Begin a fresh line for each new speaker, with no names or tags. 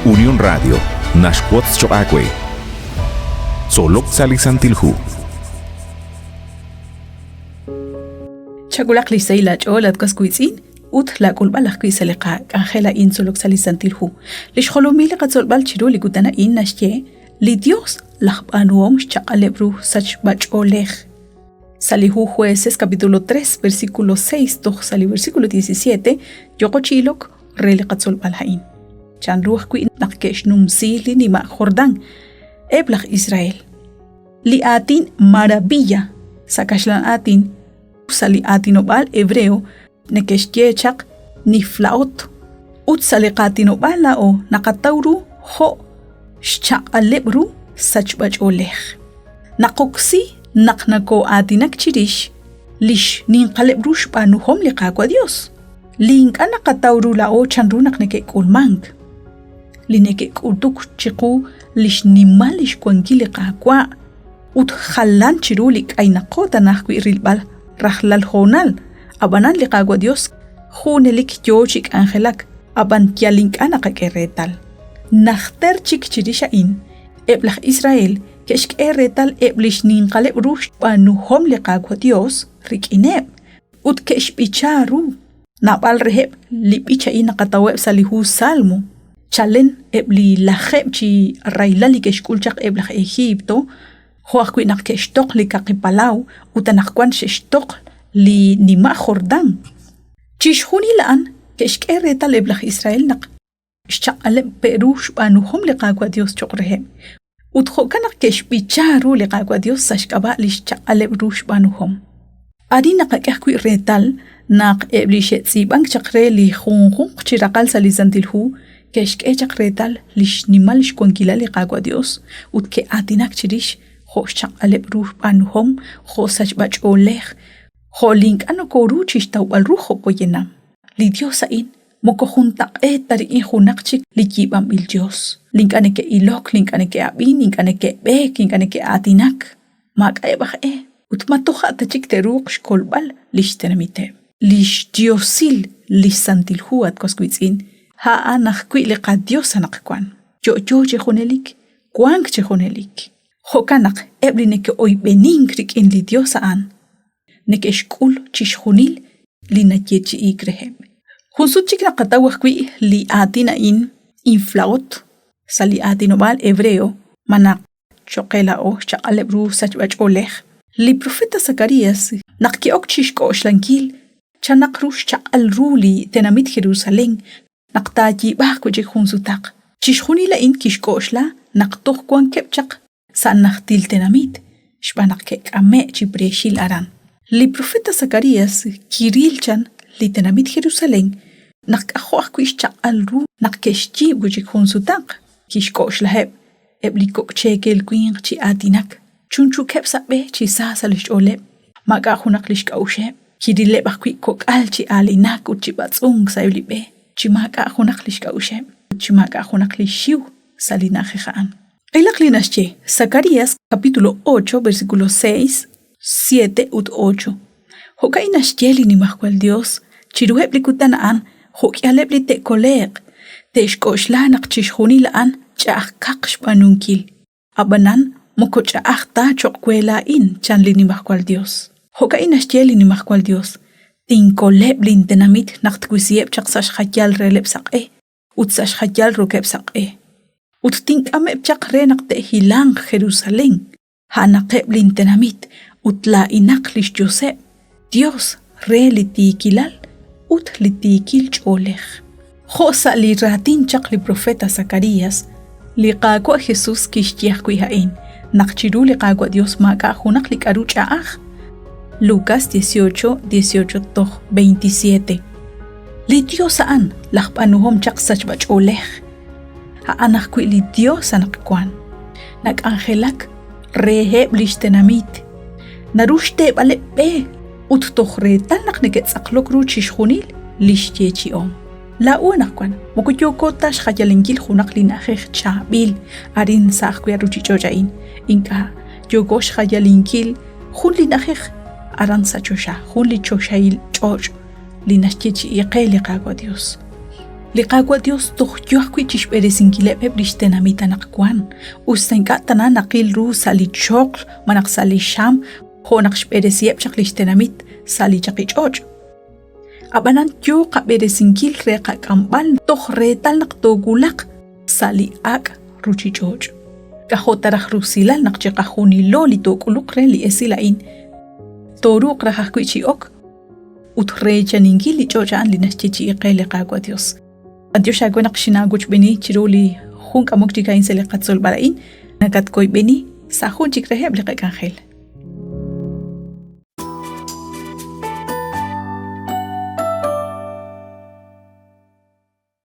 Unión Radio naxwotz choq' aawe. Tzolok sa' li Santil Hu.
Chawulaq li xsahil aach'ool at was wiitz'in ut laak'ulb'al ajwi' sa' li qak'anjel a'in tzolok sa' li Santil Hu. Li xjolomil li qatzolb'al chiru li kutan a'in naxye li Dios laj b'aanuhom xchaq'aleb' ru sachb'ach'oolej. Sa' li hu Jueces capítulo 3 versículo 6 toj sa' li versículo 17 yooqo chi ilok re li qatzolb'al a'in. Chanru ajwi' naq ke'xnumsi li nima' Jordán eb' laj Israel. Li aatin maravilla sa' kaxlan aatin sa' li aatinob'aal hebreo neke'xye chaq niflaot ut sa' li qaatinob'aal laa'o naqataw ru jo' xchaq'aleb' ru sachb'ach'oolej. Naqoksi naq nakoo'aatinak chirix li xninqaleb' ru xb'aanuhom li Qaawa' Dios, li ink'a' naqataw ru laa'o chanru naq neke'k'ulmank, li neke'k'utuk chiqu li xnimal lix wankil li Qaawa' ut jalan chiru li k'aynaqo tana ajwi' rilb'al rajlal hoonal. Ab'anan li Qaawa' Dios junelik yoo chi k'anjelak, ab'an yal ink'a' naqak'e reetal. Najter chik chirix a'in, eb' laj Israel ke'xk'e reetal eb' li xninqaleb' ru xb'aanuhom li Qaawa' Dios rik'ineb' ut ke'xb'icha ru. Naab'al reheb' li b'ich a'in naqataweb' sa' li hu Salmo. Chalen eb' li lajeeb' chi rahilal li ke'xk'ul chaq eb' laj Egipto, jo' ajwi' naq ke'xtoq li Kaqi Palaw ut anaqwan xe'xtoq li nima' Jordán. Chixjunil a'an ke'xk'e reetal eb' laj Israel naq xchaq'aleb' pe' ru xb'aanuhom li Qaawa' Dios cho'q reheb'. Ut jo'kan naq ke'xb'icha ru li Qaawa' Dios sa' xk'ab'a' li xchaq'aleb' ru xb'aanuhom. Arin naqak'e ajwi' reetal naq eb' li xe'tz'iib'ank chaq re li junjunq chi raqal sa' li Santil Hu ke'xk'e chaq reetal li xnimal xwankilal li Qaawa' Dios ut ke'aatinak chirix jo' xchaq'aleb' ru xb'aanuhom, jo' sachb'ach'oolej, jo' li ink'a' nokoru chi xtawb'al ru jo' poyanam. Li Dios a'in moko juntaq'eet ta rik'in junaq chik li yiib'anb'il yos, li ink'a' neke'ilok, li ink'a' neke'ab'in, ink'a' neke'b'eek, ink'a' neke'aatinak. Maak'a'eb' aj e, ut ma toja' ta chik te'ruuq xkolb'al li xtenamiteb'. Li xYosil li Santil Hu, at was wiitz'in, a'an ajwi' li qaYos anaqwan, yo'yo chi junelik, wank chi junelik. Jo'kan naq eb' li neke'oyb'enink rik'in li Yos a'an, neke'xk'ul chixjunil li nayeechi'iik reheb'. Jun sut chik naqataw ajwi' li aatin a'in inflaot sa' li aatinob'aal hebreo malaj cho'q qe laa'o xchaq'aleb' ru sachb'ach'oolej. Li profeta Zacarías naq ki'ok chi xk'oxlankil chanaq ru xchaq'al ru li tenamit Jerusalén naq taayiib'aaq wi' chik jun sutaq, chixjunil a'in kixk'oxla naq toj wankeb' chaq sa' najtil tenamit, xb'aan naq ke'k'ame' chi preexil aran. Li profeta Zacarías kiril chan li tenamit Jerusalén naq k'ajo' ajwi' xchaq'al ru naq ke'xyiib' wi' chik jun sutaq. Kixk'oxlaheb' eb' li kok' cheekel winq chi aatinak, chunchukeb' sa' b'e chi sa sa' li xch'ooleb', maak'a' junaq li xk'a'uxeb'. Kirileb' ajwi' kok'al chi aalinak ut chi b'atz'unk sa'eb' li b'e, chi maak'a' junaq li xk'a'uxeb' ut chi maak'a' junaq li xxiw sa' li na'ajej a'an. Qilaq li naxye Zacarías capítulo 8 versículo 6, 7 ut 8. Jo'ka'in naxye li Nimajwal Yos, chiruheb' li kutan a'an jo'k'ihaleb' li te'kole'q, te'xk'oxla naq chixjunil a'an ch'a'ajkaq xb'aanunkil. Ab'anan moko ch'a'aj ta cho'q we laa'in, chan li Nimajwal Yos. Jo'ka'in naxye li Nimajwal Yos, Tinkoleb' lintenamit naq twisiheb' chaq sa' xjayal releb' saq'e ut sa' xjayal rokeb' saq'e. Ut tink'ameb' chaq re naq te'hilanq Jerusalén, a'anaqeb' lintenamit ut laa'inaq li xYoseb', Yos re li tiikilal ut li tiikil ch'oolej. Jo' sa' li raatin chaq li profeta Zacarías, li Qaawa' Jesús kixye ajwi' a'in, naq chiru li Qaawa' Dios maak'a' junaq li k'aru ch'a'aj. Lucas 18, 18 toj 27. Li Dios a'an laj b'aanuhom chaq sachb'a-ch'oolej. A'an ajwi' li Dios anaqwan. Nak'anjelak reheb' lix tenamit. Naru xteeb'aleb' b'e ut toj reetal naq neke'tz'aqlok ru chixjunil lix yeechi'om. Laa'o anaqwan moko yooko ta xjayalinkil junaq li na'ajej chaab'il arin sa' ajwi' a ruuchich'och' a'in. Ink'a' yooko xjayalinkil jun li na'ajej aran sa' choxa, jun li choxahil ch'och' li naxyeechi'i qe li Qaawa' Dios. Li Qaawa' Dios toj yo ajwi' chixb'eresinkileb' eb' lix tenamit anaqwan, us ta ink'a' tana naqil ru sa' li choql malaj sa' li xam jo' naq xb'eresiheb' chaq lix tenamit sa' li chaqi ch'och'. Ab'anan yoo qab'eresinkil re qak'amb'al toj reetal naq toowulaq sa' li ak' ruchich'och'. K'ajo' ta raj rusilal naq chiqajunilo li took'uluq re li esil a'in tooruuq raj ajwi' chi ok ut reechaninkil li ch'och' a'an li naxyeechi'i qe li Qaawa' Dios. B'antiox aawe naq xinaawochb'eeni chiru li jun k'amok chik a'in sa' li qatzolb'al a'in, nakatkoyb'eni sa' jun chik reheb' li qak'anjel.